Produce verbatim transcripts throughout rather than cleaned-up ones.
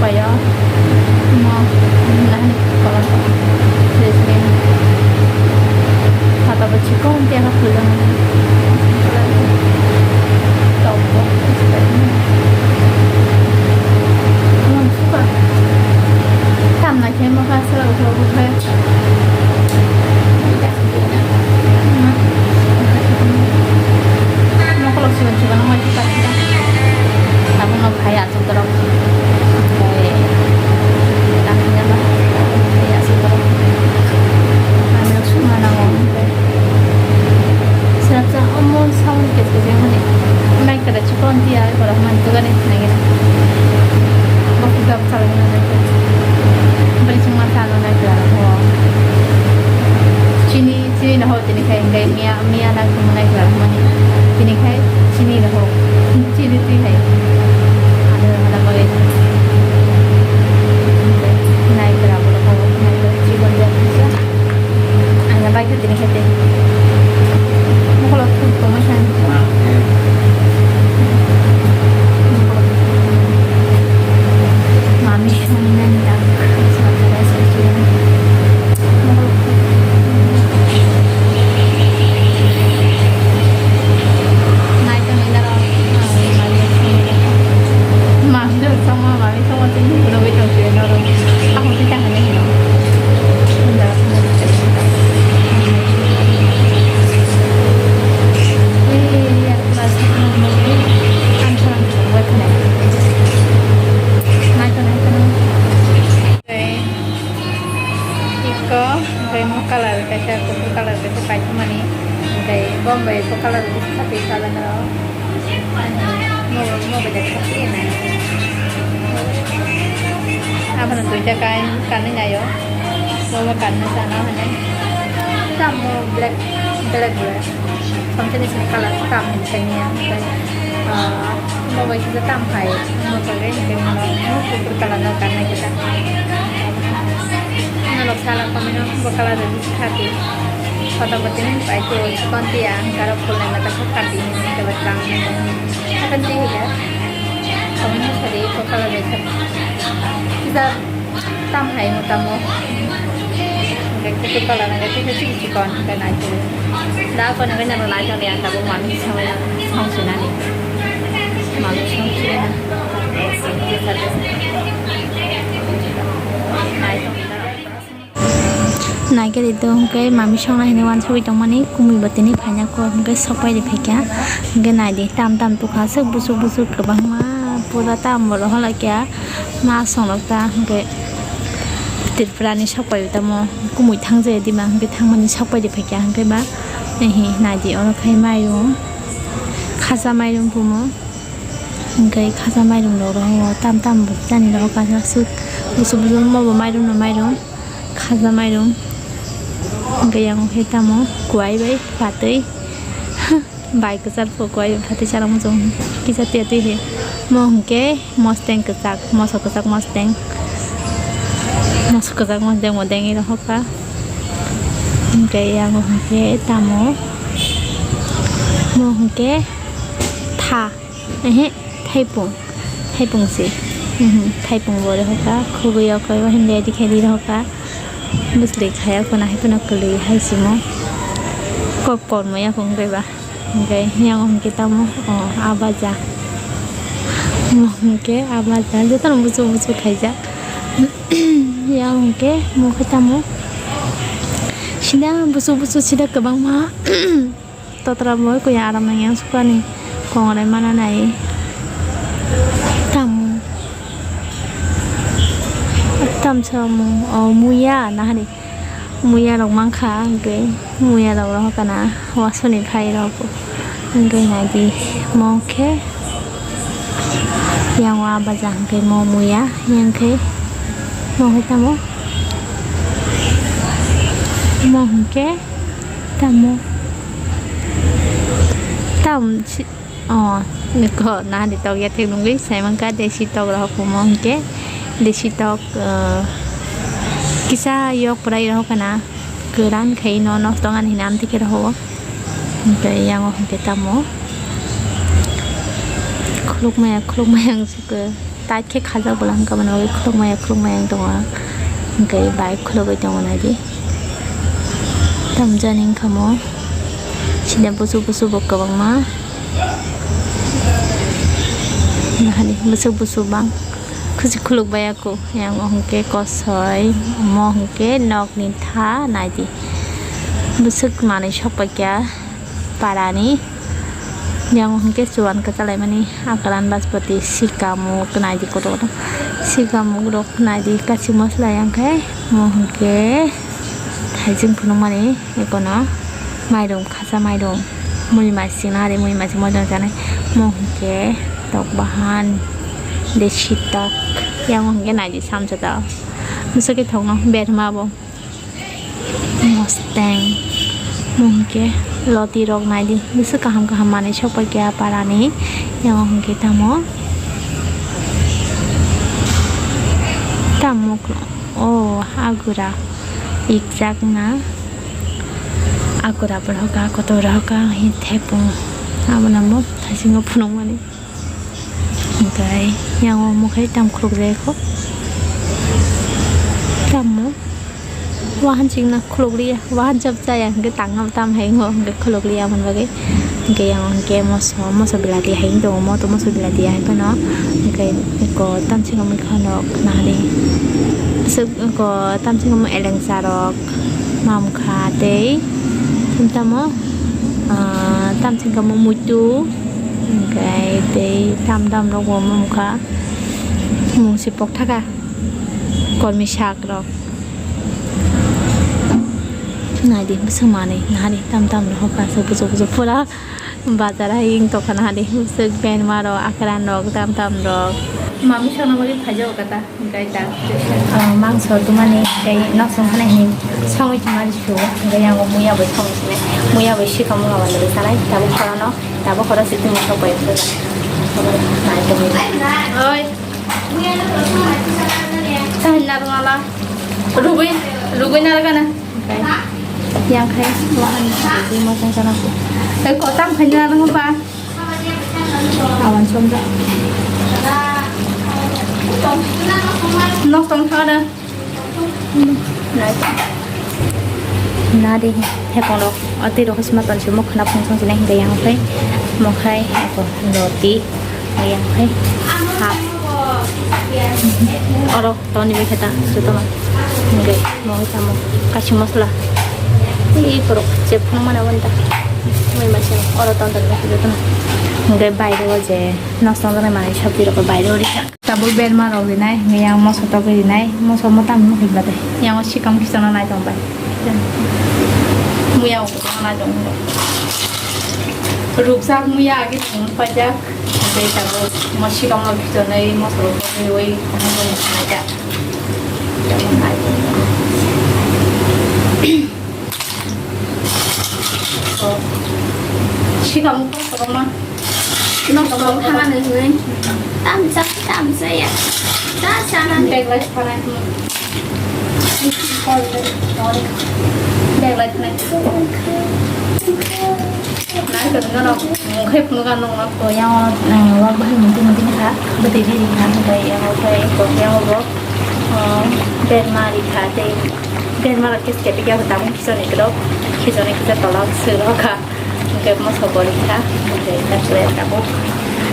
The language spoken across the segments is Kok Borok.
Yo, mo, nahani kolom, sini, sini. Photo bo chikon tiya ka phulo. Top bo. Mo suka. Tam na khe mo ka sala ko ko khe. Mo kolok chikon chikon mo chikon. Tabuk no phai. Borok, eh, tangkha ba, eh, aswk borok. Ang suma nango, hwnkhe. Swrapsa omo sound kes kes wngmani. Naikhe da chikon tiya, borok man tugani nangya. Bo kisa bwsalo nangya. Bwrwi chwngma salo naikhe da ho. Chini Chini no ho tini khai hingkai miya, miya na khumnai khlak mani. Tini khai chini no ho. Chini twi hai. Ada ada bagwi. Nai kra bo ho, nai kra chikon ja kisa. Ada bai tini khai te. Mokolo khum khum san. Mami songna ni dak. Iko, hwnkhe mo colour kaisa, kuphur colour kaisa paithakmani, hwnkhe bo bai bo colour kaisa khatwi salano, mo, mo bai kaisa khatwi nai. Abono duita kai, kanwi naio, bo bo kanwi sana hwnwi. Tamo black, black, black. Samsini sini colour tam hinwi kanya, ah, bo bai kisa tam hai, bo bai kisa mo kuphur colour no kanai kisa. Norok sala komino bo colour rwdi kisa kati. Photo bo tini pai ko chikon tiya, hwnkhe aro phul nai mata kisa kati hinwi kebo tang. Hakan tiya. Komino sari ko colour bai kisa. Kisa Tam hai mo tamo. Hingke kutu colour hingke kutu chikon hingke naitok. Da ko hingke nang naitok ni ang tabuk mami song song sinani. Mami song sinani. Naitok. Naikhe ridok hingke mami songna hinwi wansugwi tongmani kumui bo tini phaina kok hingke sokpai ri phaikha hingke naidi tam tam tukha aswk busuk busuk kwbangma pura tam borok halakya. Ma songrok ta hwnkhe Tripura ni sokpai tamo kumui thang jaya dima hwnkhe thangmani sokpai de phaikha hwnkhe ba ehe naidi oro khai mairum khacha mairum pumo hwnkhe khacha mairum rok rogo tam tam bo chani rogo kaisa swk busu busu mo bo mairum no mairum khacha mairum hwnkhe yang khe tamo kwai bai patwi. Bai kwchar pho kwai phatwi chana muchung kisa tiya twi he. Mo hwnkhe mosteng kwchak, moso kwchak mosteng. Moso kwchak mosteng bo dengwi rohorkha. Hwnkhe yang hwnkhe tamo. Mo hwnkhe tha. Ehe, thaipung. Thaipung se. Mhm, thaipung bo rohorkha. Khugwi o khe o hwnwi ready khe ri rohorkha. Bwsli khaya phano hai phano kwlwi hai simo. Kok kormo yakung bai ba. Hingke yang hingke tamo, o, a baja. Mo hingke a baja, jotono buchuk buchuk khaijak. Yang hingke mo khe tamo. Sida buchuk buchuk sida kwbangma. Totra bo koi aram nang yang sukani. Kongrai mana nai. Tamo. Tamsa mo, o, muya nahani. Muya rok mankha hwnkhe muya rok rohorkha na wasoni phai rok hwnkhe naidi mo khe yang o a baja hwnkhe mo muya yang khe mo khe tamo mo hwnkhe tamo tam si. O, nokho nahani tok ya thek nungwi sai mankha desi tok rohor kumo hwnkhe desi tok, eh, kisa yok pwrai rohor kana kwran khai no nosto wngani hwnwi amtwi khe rohor o hwnkhe yang o hwnkhe tamo khuluk maya khuluk maya wng sukha. Tight khe khajak bwla, hwnkhe aboni bagwi khulukmaya khulukmaya wng tongo, hwnkhe bai khulugwi tongo naidi. Tamjani wngkha mo sida busu busu bo kwbangma. Nahani bwswk bwswk bang. Kuchi khuluk baya ko. Yang o hwnkhe kosoi, omo hwnkhe nokni tha naidi. Bwswk manwi sokpaikha parani. Yang o hwnkhe chuan kwchalaimani akran baspati sikamuk naidi kotor kotor. Sikamuk rok naidi kachi mosla yang khe omo hwnkhe thaijing phunukmani. Ekono mairum, khasa mairum, mui maising nari, mui maising moidon chanai. Mo hwnkhe tok bahan, desi tok, yang hwnkhe naidi samsa tok. Bwswk khe thokno berma bo. Mosteng, mo hwnkhe loti rok naidi. Bwswk kaham kaham manwi sokpaikha parani. Yang hwnkhe tamo, tamo o agura ikjakna. Akura borok, kotor borok, hi thepung. Abo namo thasingo phunukmani. Hwnkhe yang o omo khe tam khuluk jai kho. Tamo wahan chikna khuluk liya, wahan chap chaya hwnkhe tangma tam hai wngkha hwnkhe khuluk liya aboni bagwi. Hwnkhe yang o hwnkhe moso, moso belati hai wng tongo, moto moso belati hai phano. Hwnkhe eko tamsingo mui khano nahani. Bwswk eko tamsingo mui elengsa rok. Mamkha tei tamo, ah, tamsingkha mo muitu, hwnkhe tei tam tam rok bo mamkha. Mungsi pokthaka kormi sak rok. Naidi bwswk manwi nahani tam tam rok hoka se bujo bujo pura. Bazar hai wng tongkha nahani bwswk berma rok, akran rok, tam tam rok. Mami songna bagwi phaijago kata, hwnkhe da. Ah, mangso tumani tei nok song khana hin songwi tumani su, hwnkhe yango muya bai songwi sinai, muya bai sikamo lama lama sanai, tabuk khorono, tabuk khoro si tumi sok bai phuru. Oi. Tahina rwala. Rugwi, rugwi narwgana. Yang khai, wahan, rugwi mosong sana. Tei kotam khai narwgana ba. Awan somda. Nok tong thada. Nadi, hepong rok, ati rok sima tonsi mok khna phung song sini hingke yang khai, mokhai, ako, roti, yang khai, ha. Oro. Toni bai khe ta, jotono. Hingke, mo hai tamo, kachi mosla. Tei borok je phunuk mano aboni ta. Moi masa, oro ton ton bai khe jotono. Hingke baire o je, nosto wngjak nai manwi sabji rok baire o rijak. Tabuk berma rok rinai, hingke yang moso togwi rinai, moso mo tamo nukhi bade. Yang o sikam kisa no nai tong bai. Muya o kisa no nai tong bai. Rukjak muya age tong paijak. Tei tabuk mo sikam no kisa nai moso rok togwi oi, omo no nai jak. Sikamo kotorma. Nokong thanani hwnwi. Tamsa, tamsa ya. Da sanani. Bag lai thanai. Bag lai thanai. Nai to no no. Khai phunu ga no no. To yang, eh, wak bahai mungkin mungkin kha. Bete jiri kha. Yang khai to yang wak. Oh, berma ri kha tei berma rok khe step ya tabuk khichoni kwrwk, khichoni kisa tola swrwk kha, hwnkhe moso bo ri kha, hwnkhe ta kwlai tabuk.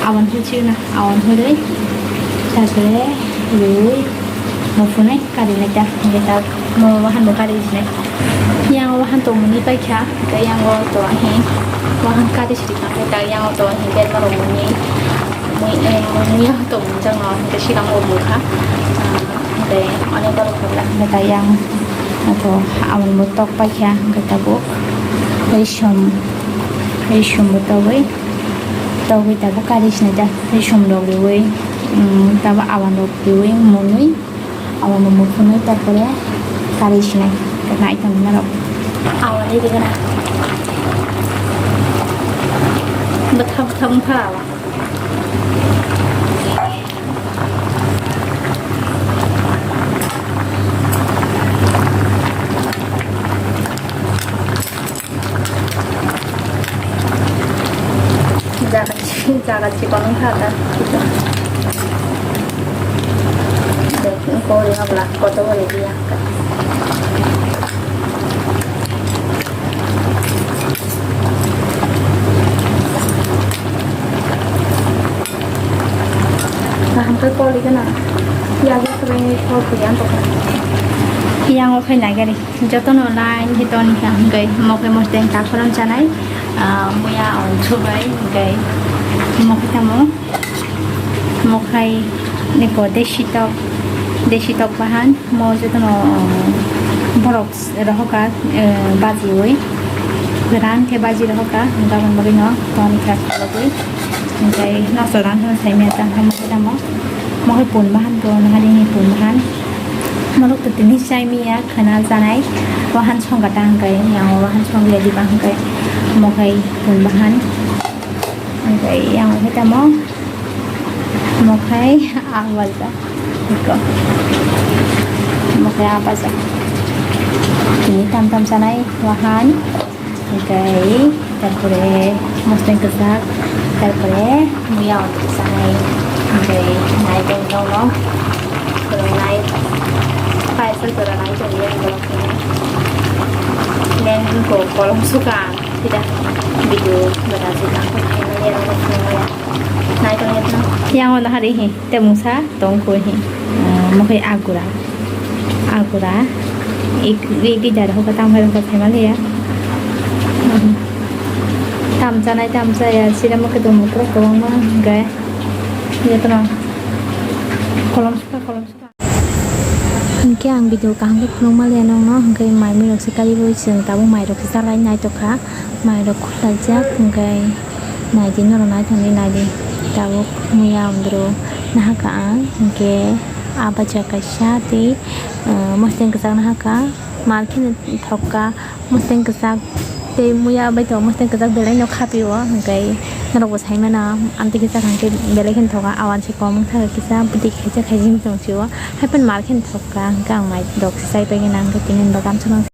Aboni hwnwi chikna, aboni hwnwi ta kwlai rwi muphunwi kari nai ta, hwnkhe ta mo wahan bo kari nai. Yang wahan tongmani paikha, hwnkhe yang o to ahi wahan kari siri kha, hwnkhe ta yang o to ahi berma rok muni, mui, eh, mui, mui ya to mung jang no, hwnkhe sikang bo mung kha. Tei ani borok khe belai khe ta yang ako aboni bo tok paikha hwnkhe tabuk tei som tei som bo togwi togwi tabuk kari sinai ta tei som rok riwi tabuk awan rok riwi mwnwi awan bo muphunwi tarpore kari sinai nai tongmani norok awan ri gana bwthak bwthak wngkha awan. Jaga, jaga chikon wngkha ta. Pori habla koto bole dia. Kaham khe pori gana. Yang o khe nai gari. Jotono line khe toni kha hwnkhe mokhe mosdeng kakhorom chanai. Ah, muya on subai hwnkhe mokhe tamo. Mokhai niko desi tok, desi tok bahan, mo jotono borok rohoka, eh, bajiwi. Gwnang khe baji rohoka, gabon bagwino toni kha kholobwi. Hwnkhe nosto rang khe saimanya tang khe mokhai tamo. Mokhai pun bahan bo, nahari ni pun bahan. Morok to tini saimanya khana chanai. Wahan songkha tang khe, yang wahan songya diba hwnkhe mokhai pun bahan. Hwnkhe yang khe tamo. Mokhai ang baja. Iko. Mokhai ang baja. Ini tam tam sanai wahan. Hwnkhe tarpore mosdeng kwchak. Tarpore muya on sanai. Hwnkhe nai tong tong no. Khulumnai. Paisa jora nai tong yang. Neng ko kolom suka. Tidak. Video berhasil. Aku nai mali yang. Nai tong yang. Yang on hari hi. Tei mungsa tong kho hi, ah, mokhai agura, agura, ik, ik, ik jara hoka tam hai rok sai maliya. Tam chanai tam chaya sira mokhai tong mokhai kwbangma hwnkhe jotono kolom suka, kolom suka. Hwnkhe ang video kaham khe phunuk maliya nokno, hwnkhe mai mui rok se kariwi chwng tabuk mai rok se chalai naitokha, mai rok khulaijak hwnkhe. Naidi norok naithokni naidi tabuk muya ondro nahaka ang hinkhe ah bacha kaisa tei, ah, mosdeng kwchak nahaka mar kheno thokka mosdeng kwchak tei muya bai tongo mosdeng kwchak belai no khapio hinkhe norokbo saimano amtwi kisa hinkhe belai kheno thoka awansi kom wngkha kisa bwtwi khaisa khaisa hinwi tongphio haiphano mar kheno thokka hinkhe ang mai rok chaipaigwna hinkhe tini bo gamsa.